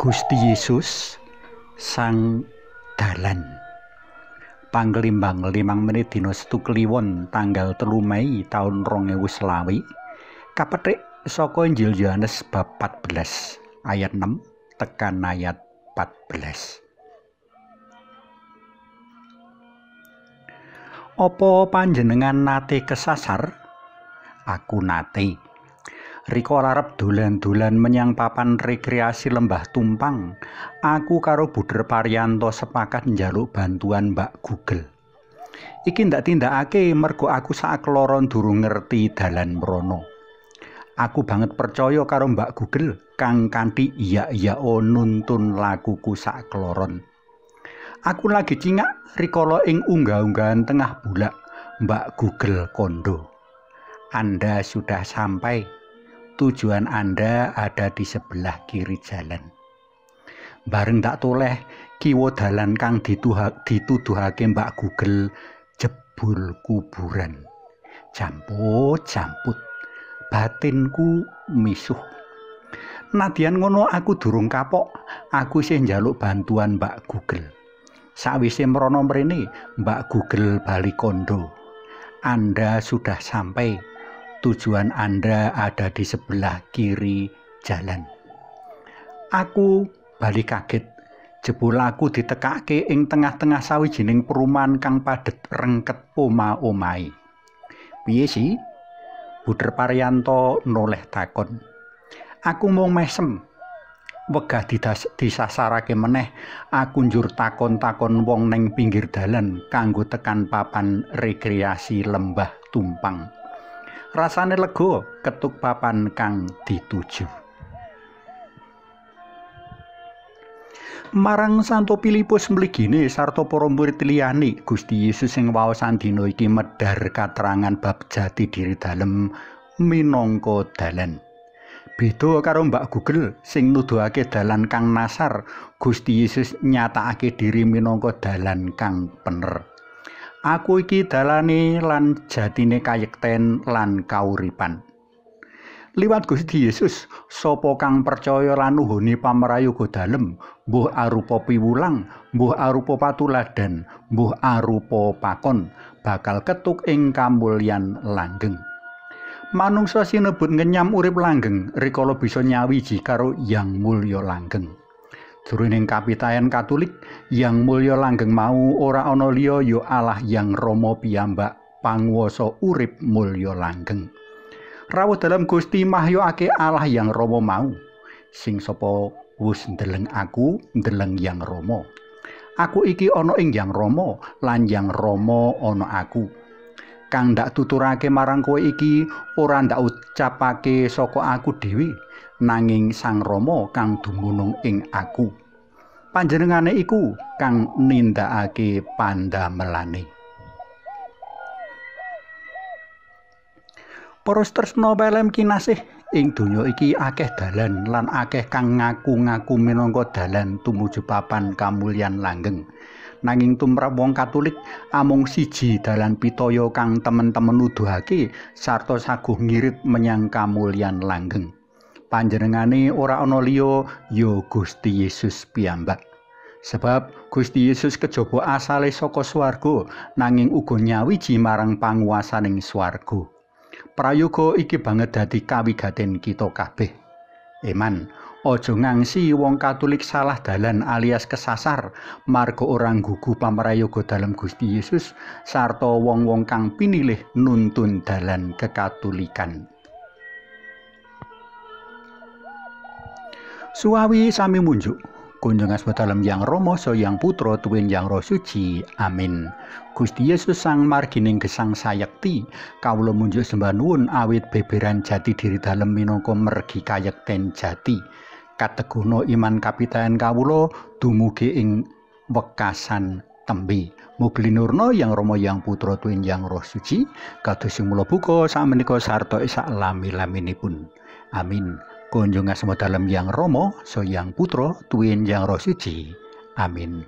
Gusti Yesus Sang Dalan. Panglimbang 5 menit dina Setu Kliwon tanggal 3 Mei taun 2020 kapethik saka Injil Yohanes bab 14 ayat 6 tekan ayat 14. Apa panjenengan nate kesasar? Aku nate. Rika arep dolan-dolan menyang papan rekreasi Lembah Tumpang. Aku karo Buder Paryanto sepakat njaluk bantuan Mbak Google. Iki ndak tindakake mergo aku sakloron durung ngerti dalan mrono. Aku banget percaya karo Mbak Google kang kanthi iya-iya nuntun lakuku sakloron. Aku lagi cingak rikala ing unggah-unggahan tengah bulak Mbak Google kondo. Anda sudah sampai. Tujuan Anda ada di sebelah kiri jalan. Bareng tak toleh kiwa dalan kang dituduhake Mbak Google jebul kuburan. Jamput jamput, batinku misuh. Nadyan ngono aku durung kapok, aku isih njaluk bantuan Mbak Google. Sakwise mrono mrene, Mbak Google bali kondo. Anda sudah sampai. Tujuan Anda ada di sebelah kiri jalan. Aku bali kaget. Jebul aku ditekake ing tengah-tengah sawijining perumahan kang padhet rengket oma-omahe. Piye sih? Buder Paryanto noleh takon. Aku mung mesem. Wegah disasarake meneh, aku njur takon-takon wong neng pinggir dalan kanggo tekan papan rekreasi Lembah Tumpang. Rasane lega ketuk papan kang dituju. Marang Santo Filipus mligine sarta para murid liyane, Gusti Yesus sing waosan dina iki medhar katerangan bab jati diri dalem minangka dalan. Beda karo Mbak Google sing nuduhake dalan kang nasar, Gusti Yesus nyatakake diri minangka dalan kang bener. Aku iki dalane lan jatine kayekten lan kauripan. Liwat Gusti Yesus, sapa kang percaya lan nuhuni pamrayoga dalem, mbuh arupa piwulang, mbuh arupa patuladan, mbuh arupa pakon, bakal ketuk ing kamulyan langgeng. Manungsa sinebut ngenyam urip langgeng rikala bisa nyawiji karo Yang Mulya Langgeng. Jroning kapitayan Katolik, Yang Mulya Langgeng mau ora ana liya ya Allah Yang Rama piyambak panguwasa urip mulya langgeng. Rawuh dalem Gusti mahyokake Allah Yang Rama mau. Sing sapa wis ndeleng aku, ndeleng Yang Rama. Aku iki ana ing Yang Rama lan Yang Rama ana aku. Kang ndak tuturake marang kowe iki ora ndak ucapake saka aku dhewe, nanging Sang Rama kang dumunung ing aku. Panjenengane iku kang nindakake pandamelane. Para tresna pelem kinasih, ing donya iki akeh dalan lan akeh kang ngaku-ngaku minangka dalan tumuju papan kamulyan langgeng. Nanging tumrap wong Katolik amung siji dalan pitaya kang temen-temen nuduhake sarta saguh ngirit menyang kamulyan langgeng. Panjenengane ora ana liya ya Gusti Yesus piyambak. Sebab Gusti Yesus kejaba asale saka swarga nanging uga nyawiji marang panguwasaning swarga. Prayoga iki banget dadi kawigaten kita kabeh. Eman, aja ngangsi wong Katolik salah dalan alias kesasar marga ora nggugu pamrayoga dalem Gusti Yesus sarta wong-wong kang pinilih nuntun dalan kekatolikan. Suwawi sami munjuk. Kunjung asma dalem Yang Rama, Sang Putra, tuwin Yang Roh Suci. Amin. Gusti Yesus Sang Margining Gesang Sayekti, kawula munjuk sembah nuwun awit beberan jati diri dalem minangka mergi kayekten jati. Kateguhna iman kapitayan kawula dumugi ing wekasan tembe. Mugi linurna Yang Rama, Yang Putra, tuwin Yang Roh Suci, kados mula buka sakmenika sarta sak lami-laminipun. Amin. Kunjung asma dalem Yang Rama, Sang Putra, tuwin Yang Roh Suci. Amin.